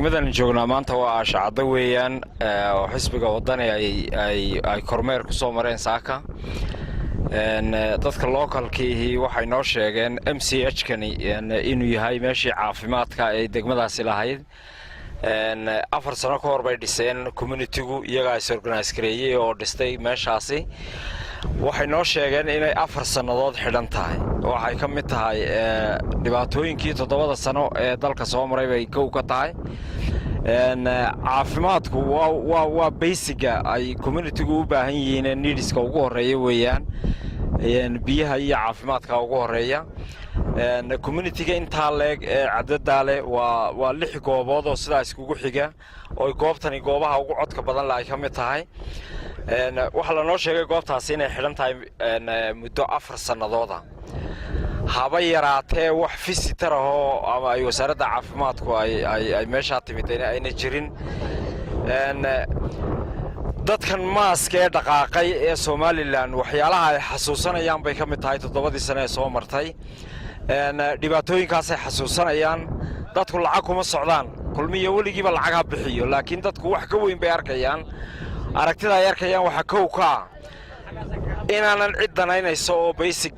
Degmadan joognaa maanta waa Aashacaddo weeyaan, oo xisbiga Waddani ay kormeer ku soo mareen saaka. Dadka localkiihii waxay noo sheegeen MCH kani inuu yahay meeshii caafimaadka ay degmadaasi lahayd. 4 sano ka hor bay dhiseen communitygu, iyagaa is organise gareeyey oo dhistay meeshaasi. Waxay noo sheegeen inay 4 sannadood xidhan tahay. Waxay ka mid tahay dhibaatooyinkii 7da sano ee dalka soo maray bay kow ka tahay. Caafimaadku waa basicga ay communitygu u baahan yihiin, needska ugu horreeya weeyaan. Biyaha iyo caafimaadka ugu horreeya. Communityga intaa leeg ee cadadaa leh waa lix goobood oo sidaa iskugu xiga, oo goobtani goobaha ugu codka badan le ay ka mid tahay. Waxaa lanoo sheegay goobtaasi inay xidhan tahay muddo 4 sannadooda. Haba yaraatee wax visitor ahoo ama ay wasaaradda caafimaadku ay meeshaa timid ayna jirin. Dadkan masska ee dhaqaaqay ee Somaliland waxyaalaha ay xasuusanayaan bay ka mid tahay 7dii sane ee soo martay. Dhibaatooyinkaasay xasuusanayaan. Dadku lacag kuma socdaan. Kulmiyo weligiiba lacag ha bixiyo, laakiin dadku wax ka weyn bay arkayaan. Aragtida ay arkayaan waxaa kow ka ah inaanan cid danaynayso oo basic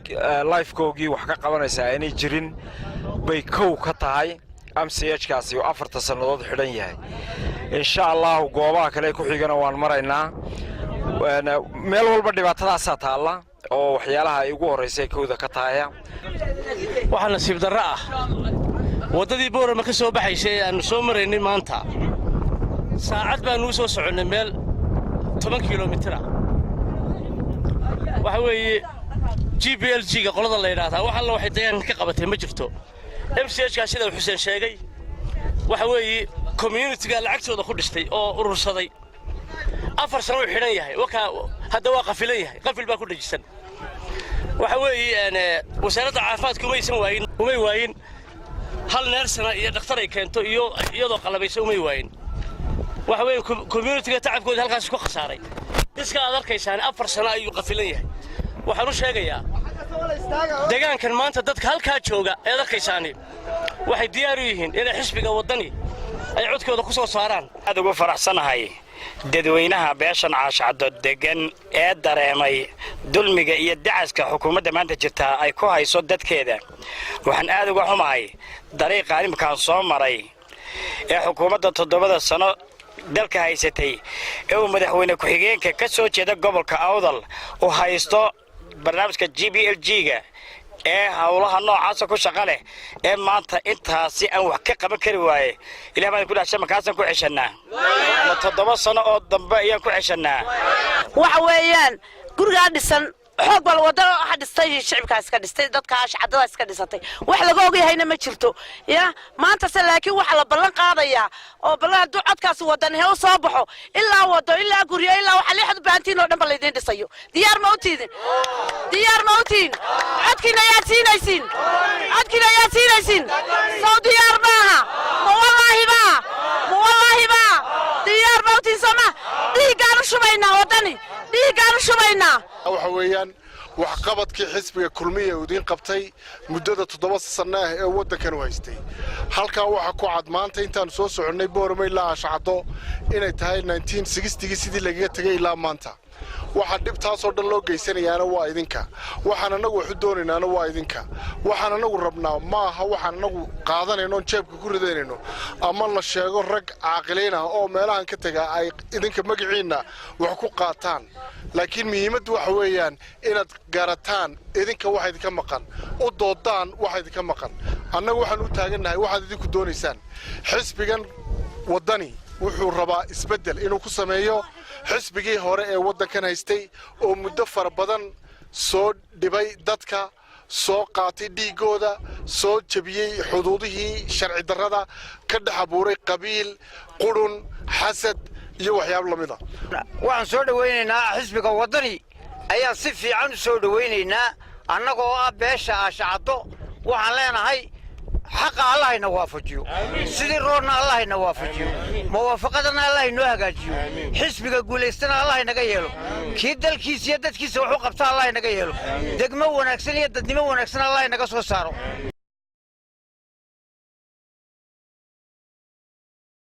lifekoogii wax ka qabanaysa aynay jirin bay kow ka tahay. MCH kaasi oo 4ta sannadood xidhan yahay, insha Allahu goobaha kale ku xigana waan maraynaa. Meel walba dhibaatadaasaa taalla oo waxyaalaha ay ugu horraysay kowda ka tahaya. Waxaa nasiib darro ah waddadii Boorama ka soo baxaysay ee aannu soo maraynay maanta. Saacad baannu u soo soconnay meel 10 kilomitir ah. Waxa weeye GPLG-ga qolada la yidhaahdaa wax alla waxay deegaanka ka qabatay ma jirto. MCH kaa, sida uu Xuseen sheegay, waxa weeye communityga lacagtooda ku dhistay oo urursaday. 4 sano uu xidhan yahay, wakaa hadda waa qafilan yahay, qafil baa ku dhejisan. Waxa weeye wasaaradda caafimaadka umaysan waayin, umay waayin hal nurse-na iyo dhakhtar ay keento iyo iyadoo qalabaysa umay waayin. Waxa weeye communityga tacabkooda halkaas ku khasaaray. Iska aad arkaysaan 4 sano ayuu qafilan yahay. Waxaan u sheegayaa deegaankan maanta dadka halkaa jooga eed arkaysaani waxay diyaar u yihiin inay xisbiga Waddani ay codkooda ku soo saaraan. Aad ugu faraxsanahay dadweynaha beeshan Caashacdo degan ee dareemay dulmiga iyo dacaska xukuumadda maanta jirtaa ay ku hayso dadkeeda. Waxaan aad uga xumahay dariiqa imkaan soo maray ee xukuumadda 7da sano dalka haysatay ee uu madaxweyne ku-xigeenka ka soo jeeda gobolka Awdal uu haysto barnaamijka GPLG-ga ee howlaha noocaasa ku shaqa leh ee maanta intaasi aan wax ka qaban kari waaye. Ilah baan ku dhashay, markaasaan ku ceshannaa ma 7 sano oo dambe ayaan ku ceshannaa? Waxa weeyaan gurigaa dhisan xoog bal wadada waxa dhistay shicibkaas ka dhistay, dadka Ashcadadaas ka dhisatay. Wax laga ogyahayna ma jirto ya maantase, laakiin waxaa la ballan qaadayaa oo ballan hadduu codkaasi wadan he u soo baxo, ilaa wado, ilaa guryo, ilaa waxa lixad u baahantiin oo dhan ba laydiin dhisayo. Diyaar ma utiidin? Diyaar ma utihin? Codkiina ayaad siinaysiin? Codkiina ayaad siinaysiin? Sow diyaar maaha? Ma wallaahi baa? Ma wallaahi baa? Diyaar ma utiin? Sooma dhiiggaan u shubaynaa Waddani, dhiiggaan u shubaynaa. Waxa weeyaan waxqabadkii xisbiga Kulmiya uu idiin qabtay muddada 7 sanno ah ee waddankan u haystay. Halkaa waxaa ku cad maanta intaannu soo soconnay Boorama ilaa Ashcaddo inay tahay gii sidii lagaga tegay ilaa maanta. Waxaa dhibtaasoo dhan loo geysanayaana waa idinka. Waxaan annagu wax u doonaynaana waa idinka. Waxaan annagu rabnaa ma aha waxaan annagu qaadanayno oon jeebka ku ridaynayno ama la sheego rag caaqiliin ah oo meelahan ka taga ay idinka magaciinna wax ku qaataan, laakiin muhiimaddu waxa weeyaan inaad garataan idinka waxa idinka maqan, u doodaan waxa idinka maqan. Annagu waxaan u taagannahay waxaad idinku doonaysaan. Xisbigan Waddani wuxuu rabaa isbeddel inuu ku sameeyo xisbigii hore ee waddankan haystay oo muddo fara badan soo dhibay dadka, soo qaatay dhiiggooda, soo jebiyey xuduudihii sharci darrada, ka dhex abuuray qabiil, qurun, xasad iyo waxyaabo la mida. Waxaan soo dhowaynaynaa xisbiga Waddani ayaan si fiican u soo dhowaynaynaa. Annagoo ah beesha Aashacaddo, waxaan leenahay xaqa Allahayna waafajiyo, sidii roorna Allahayna waafajiyo, muwaafaqadana Allah inoo hagaajiyo, xisbiga guulaystana Allah inaga yeelo, kii dalkiisa iyo dadkiisa wax u qabta Allah inaga yeelo, degmo wanaagsan iyo dadnimo wanaagsan Allah inaga soo saaro.